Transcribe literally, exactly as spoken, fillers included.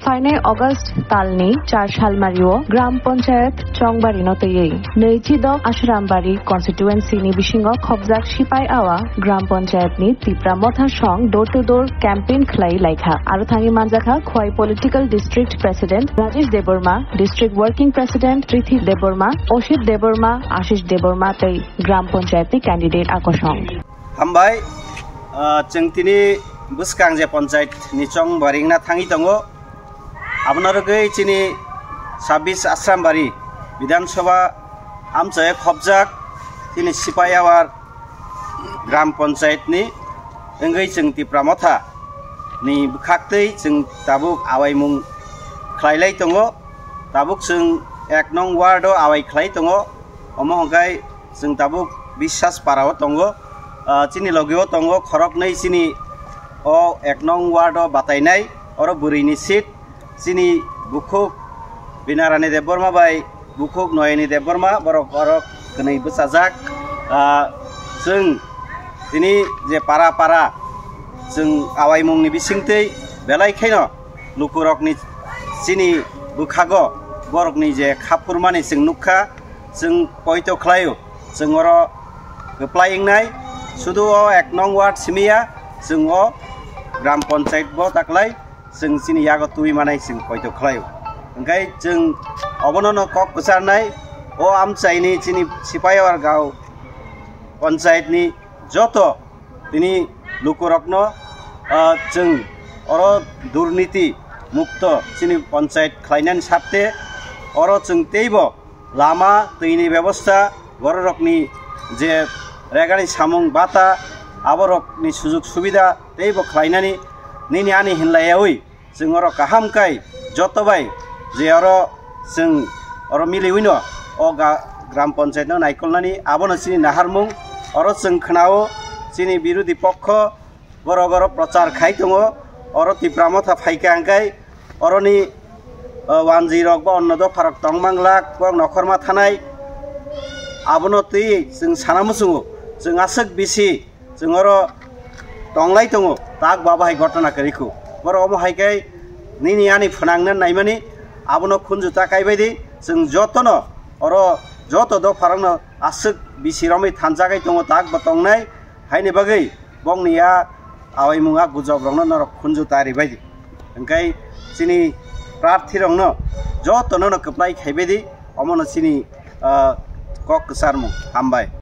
Phainai August talni char salmario Gram Panchayat Chongbarino twiwi nwichidok Ashrambari constituency ni bisingo khobjak Sipai Awa Gram Panchayat ni Tipra Motha song door to door campaign khlai laikha. Aro thangwi manjakha Khwai Political District President Rajesh Debbarma, District Working President Trithi Debbarma, Oshit Debbarma, Ashish Debbarma tei Gram Panchayat ni candidate akosong. Hambai, ah, chwng tini bwskang je Panchayat ni chong baringna thangwi tongo. Abono rwgwi chini sabis Ashrambari Bidhan Sabha amchaio khobjak chini Sipai Awar Gram Panchayat ni wngwi chwng Tipra Motha ni bwkhaktwi chwng tabuk awaimung khlailai tongo. Tabuk chwng ek nong ward o awai khlai tongo. Omo hwnkhe chwng tabuk Biswas Para o tongo. Ah, chini logi o tongo khoroknwi chini o ek nong ward o batainai, oro bwrwi ni seat. Chini bukhuk Binarani Debbarma bai bukhuk Noyani Debbarma, borok oro kwnwi bwchajak. Ah, chwng tini je para para chwng awaimungni bisingtwi belai kheno lukurokni chini bwkhago borokni je khaphurmani chwng nukha, chwng poito khlaio, chwng oro kwplai wngnai. Sudu o ek nong ward simiya, chwng o Gram Panchayat bo taklai chwng chini yago twi manai chwng poito khlaio. Hwnkhe chwng obono no kok kwcharnai, o amchaini chini Sipai Awar Gram Panchayat ni joto tini lukurokno, ah, chwng oro durniti mukto chini panchayat khlainani sakte oro chwng teibo lama, twini bebosta, bororokni je regani samung bata, aborokni sujuk subida teibo khlainani nini ani hinlaiyaui chwng oro kaham kai joto bai je oro chwng oro miliwino o ga-, Gram Panchayat no naikolnani abono chini naharmung. Oro chwng khnao chini birodhi pokho borok oro prochar khai tongo, oro Tipra Motha phaikha hwnkhe oroni, o, wanjwi rok bo onno dopha rok tong manglak, borok nokhorma thanai, abono twi chwng sana muchungo, chwng aswk bisi chwng oro tonglai tongo, tak baba hai gotona kwrwi khu. Borok omo hai khe nini ani phwnangna naimani abono khunju ta kaibai di, chwng jotono oro joto dopha rokno aswk bisi romwi thansa khai tongo, tak bo tongnai, haini bagwi bongni a awaimung a gujob rokno norok khunju ta ribai di. Hwnkhe chini prarthi rokno jotono no kwplai khaibai di, omono chini, ah, kok kwcharmung. Hambai.